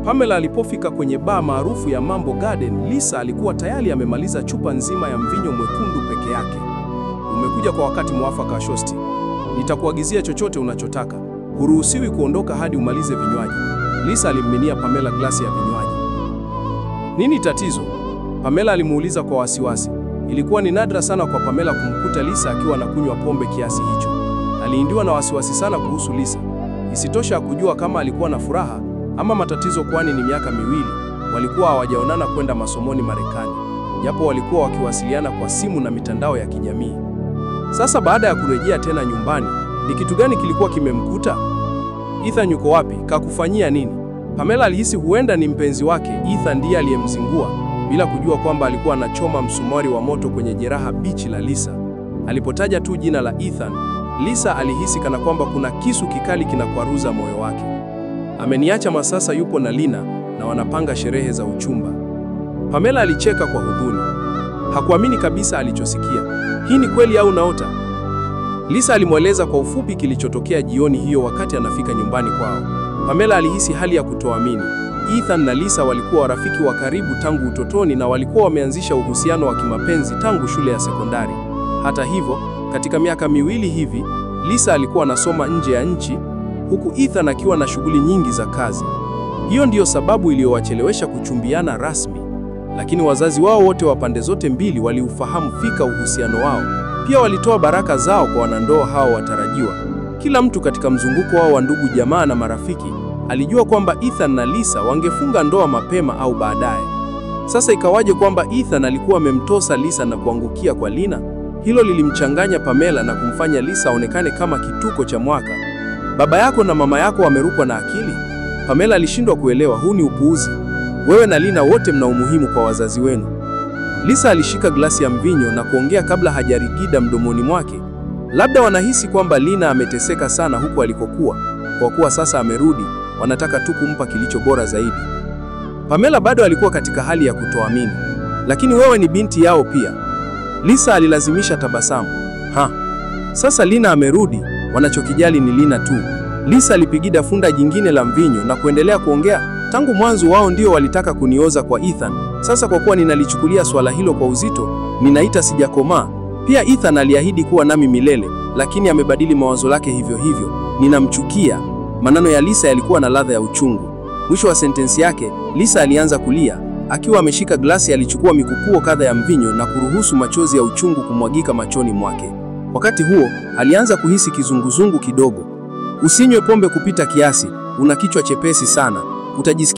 Pamela alipofika kwenye baa maarufu ya Mambo Garden, Lisa alikuwa tayari amemaliza chupa nzima ya mvinyo mwekundu peke yake. Umekuja kwa wakati mwafaka, shosti. Nitakuagizia chochote unachotaka. Huruhusiwi kuondoka hadi umalize vinywaji. Lisa alimmiminia Pamela glasi ya vinywaji. Nini tatizo? Pamela alimuuliza kwa wasiwasi. Ilikuwa ni nadra sana kwa Pamela kumkuta Lisa akiwa anakunywa pombe kiasi hicho. Aliingiwa na wasiwasi sana kuhusu Lisa. Isitosha kujua kama alikuwa na furaha ama matatizo, kwani ni miaka 2 walikuwa hawajaonana kwenda masomoni Marekani, japo walikuwa wakiwasiliana kwa simu na mitandao ya kijamii. Sasa baada ya kurejea tena nyumbani, ni kitu gani kilikuwa kimemkuta? Ethan yuko wapi? Kakufanyia nini? Pamela alihisi huenda ni mpenzi wake Ethan ndiye aliyemzingua, bila kujua kwamba alikuwa anachoma msumari wa moto kwenye jeraha bichi la Lisa. Alipotaja tu jina la Ethan, Lisa alihisi kana kwamba kuna kisu kikali kinakwaruza moyo wake. Ameniacha masasa, yupo na Lina na wanapanga sherehe za uchumba. Pamela alicheka kwa huzuni. Hakuamini kabisa alichosikia. Hii ni kweli au naota? Lisa alimweleza kwa ufupi kilichotokea jioni hiyo wakati anafika nyumbani kwao. Pamela alihisi hali ya kutoamini. Ethan na Lisa walikuwa rafiki wa karibu tangu utotoni na walikuwa wameanzisha uhusiano wa kimapenzi tangu shule ya sekondari. Hata hivyo, katika miaka 2 hivi, Lisa alikuwa anasoma nje ya nchi huku Ethan akiwa na shughuli nyingi za kazi. Hiyo ndiyo sababu iliyowachelewesha kuchumbiana rasmi. Lakini wazazi wao wote wa pande zote mbili waliufahamu fika uhusiano wao. Pia walitoa baraka zao kwa wanandoa hao watarajiwa. Kila mtu katika mzunguko wao wa ndugu, jamaa na marafiki alijua kwamba Ethan na Lisa wangefunga ndoa mapema au baadaye. Sasa ikawaje kwamba Ethan alikuwa amemtosa Lisa na kuangukia kwa Lina? Hilo lilimchanganya Pamela na kumfanya Lisa aonekane kama kituko cha mwaka. Baba yako na mama yako wamerukwa na akili? Pamela alishindwa kuelewa, huu ni upuuzi. Wewe na Lina wote mna umuhimu kwa wazazi wenu. Lisa alishika glasi ya mvinyo na kuongea kabla hajarigida mdomoni mwake. Labda wanahisi kwamba Lina ameteseka sana huku alikokuwa, kwa kuwa sasa amerudi, wanataka tu kumpa kilicho bora zaidi. Pamela bado alikuwa katika hali ya kutoamini. Lakini wewe ni binti yao pia. Lisa alilazimisha tabasamu. Ha. Sasa Lina amerudi, wanachokijali ni Lina tu. Lisa alipigida funda jingine la mvinyo na kuendelea kuongea. Tangu mwanzo wao ndio walitaka kunioza kwa Ethan. Sasa kwa kuwa ninalichukulia swala hilo kwa uzito, ninaita sijakomaa. Pia Ethan aliahidi kuwa nami milele, lakini amebadili mawazo lake hivyo hivyo. Ninamchukia. Maneno ya Lisa yalikuwa na ladha ya uchungu. Mwisho wa sentensi yake, Lisa alianza kulia. Akiwa ameshika glasi alichukua mikupuo kadha ya mvinyo na kuruhusu machozi ya uchungu kumwagika machoni mwake. Wakati huo, alianza kuhisi kizunguzungu kidogo. Usinywe pombe kupita kiasi, una kichwa chepesi sana. Utajisikia